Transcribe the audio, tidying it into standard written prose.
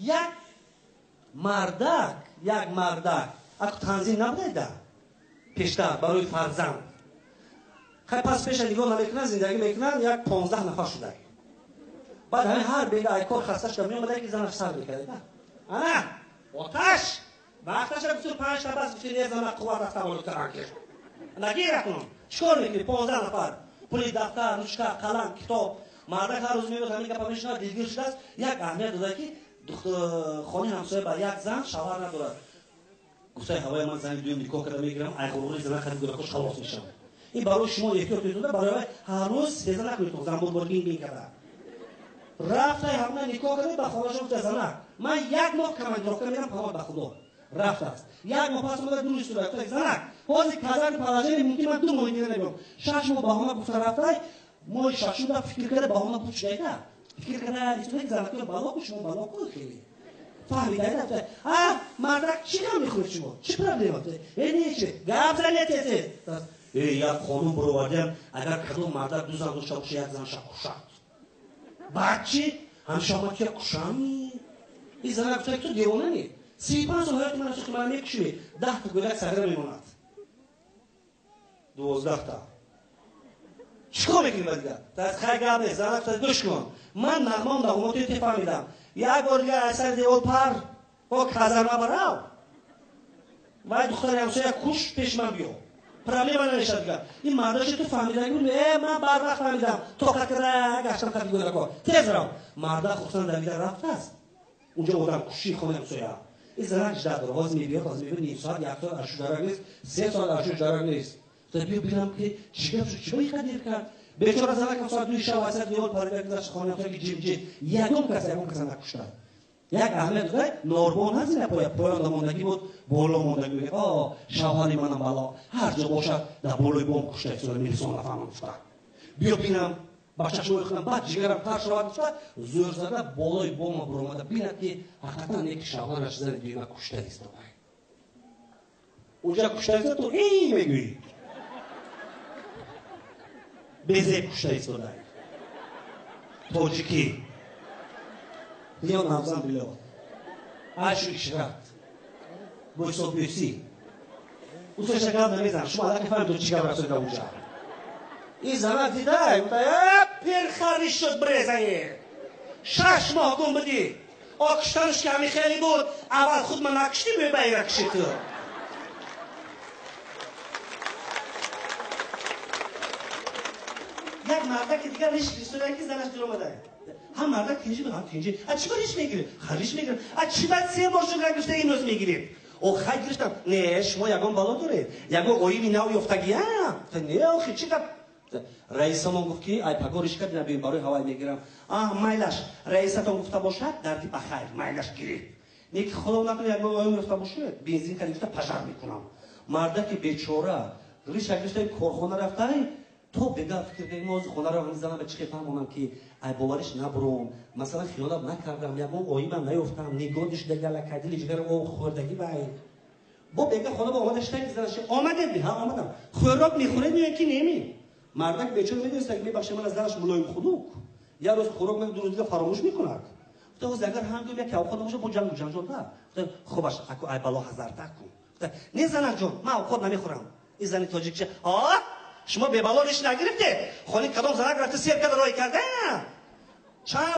Як мардак, як мардак аку танзим набудайда пештар барои фарзанд. Хай пас пеша нигоҳ намекунанд, зиндагӣ мекунанд, як 15 нафар шуда. Баъд ҳамин ҳар бега ай кор хаста шуда меомада, ки занаш сар мекард. Ана оташ вақташа бисёр 5 та бас гуфти, не зана қувват аст, таваллуд кардан ки. Нагир акнун. Чикор мекунӣ? 15 нафар. Пули дафтар, ручка, қалам, китоб. Мардак ҳар рӯз меояд, ҳамин гапа мешунавад, дилгир шудааст. Як аҳамият дода, ки хони ҳамсоя ба як зан шавҳар надорад. Гуфтаи ҳавои ман зани дуюм никоҳ карда мегирам, ай ғурури зана хади гӯдакош халос мешавам. Ин барои шумо эҳтиёт кунед, барои вай ҳар рӯз сеза накунед, занбур бор бин бин карда. Рафтай ҳамна никоҳ карда, ба хонашон гуфта, занак, ман як моҳ командировка мерам, паноҳ ба Худо. Рафтааст. Як моҳ пас омада, дуруст шуда. Гуфта, занак, ҳозир казани положение мумкин ман 2 моҳи дига набиём. 6 моҳ баҳона гуфта рафтай, моҳи шашум фикр карда баҳона буд шудайда. Фикр карда истода, занакҳо бало ку, шумо бало ку хеле. Фаҳмида, гуфта, а мардак чӣ ғам мехӯред шумо? Чӣ проблема? Э не чӣ? Гап занед тез тез. Э як қонун баровардям, агар кадом мардак 2 зан дошта боша, як занша кушад. Баъд чӣ? Ҳамша омад ки кушами? Ин занак гуфта, ту девона не? 35 сол ҳаёти ман сӯхти, ман мекушӣ, 10 та гӯдак сагра мемонад. 12 та. Чикор мекунӣ ба дигар? Хай гап нест, занак гуфта, гӯш кун. Ман нағмам нағмоти те фаҳмидам. Як бор дигар аз сари девор пар, о казарма барав. Вай духтари ҳамсоя куш, пеш ман биё. Проблема намешавад дигар. Ин мардаши ту фаҳмидаги буд, э ман барвақт фаҳмидам. Тоқат карда гаштам қади гӯдако. Тез рав. Марда хусусан давида рафтааст. Унҷо одам куши хонаи ҳамсоя. Ин занак ждат дорад. Ҳозир мебиёд, ҳозир мебиёд, ним соат, як соат ашу дарак нест, 3 соат ашу дарак нест. Гуфта, биё бинам ки чӣ гап шуд, чӣ ба ин қадр дер кард? Бечора занак соат 2 шаб васат девор парида гузашт хонаи ҳамсоя, ки ҷим ҷим. Ягон кас, ягон каса накушта. Як аҳамият дода, норбон ҳаст ина поя, поёнда мондагӣ буд, боло мондагӣ буд. О, шавҳари манам бало, ҳар ҷо бошад, дар болои бом кушта истода, милисон нафаҳмам гуфта. Биё бинам, ба чашмои худам, баъд ҷигарам тар шавад гуфта, зӯр зада болои бома буромада, бинад ки ҳақиқатан яке шавҳараш зани дуюма кушта истода. Унҷа кушта истода, ту эй мегӯӣ. Безеб кушта истода. Тоҷикӣ. Биё навзан било. Айшу ишрат. Бӯйсобӯсӣ. Усоша гап намезанам. Шумо аллакай фаҳмидед чӣ гап расоида унҷа. Ин занак дида, гуфта, э пирхариш шуд брезае. 6 моҳ гум будӣ. О куштанаш ки ҳамин хеле буд, аввал худ ман накуштӣ, мебаира куши ту. Як мардаки дигар риш гирифта, ки занаш дур омада. Ҳам мардак тинҷи буд, ҳам тинҷи. А чӣ кор риш мегиред? Ха риш мегиред. А чӣ баъд 3 бор шуд гирифта, имрӯз мегиред? О хай гирифтам. Не, шумо ягон бало доред? Ягон оими нав ёфтагия? Не, охи чӣ гап? Раисамон гуфт ки ай паго риш кард, набием барои ҳавай мегирам. А майлаш, раисатон гуфта бошад, дарди ба хайр, майлаш гиред. Не ки худо накунад ягон оим ёфта бошад, бензин кард гирифта пожар мекунам. Мардаки бечора риша гирифта корхона рафтай, то бега фикр кардем, мо хонаро ҳам занам чӣ фаҳмонам ки ай бовариш набурум, масалан хиёнат накардам, ягон оимам наёфтам, нигоҳ дигар лакадили ҷигар об хӯрдагӣ вай. Бо бега хона ба омада шитак занаш омадед, ҳа омадам. Хӯрок мехӯред меояд ки неми? Мардак бечора медонист, ки мебахшад ман аз занаш мулоим хунук. Як рӯз хӯрок мехӯрад, ду рӯз дига фаромӯш мекунад. Гуфта, ҳозир агар ҳам гӯям як авқот набошад, бо ҷангу ҷанҷол на. Гуфта, хубаш, аку ай бало ҳазарта кун. Гуфта, не занак ҷон, ман авқот намехӯрам. Ин зани тоҷикча, а шумо бебало риш нагирифтед? Хони кадом занак рафта сер карда рой карда? Чанд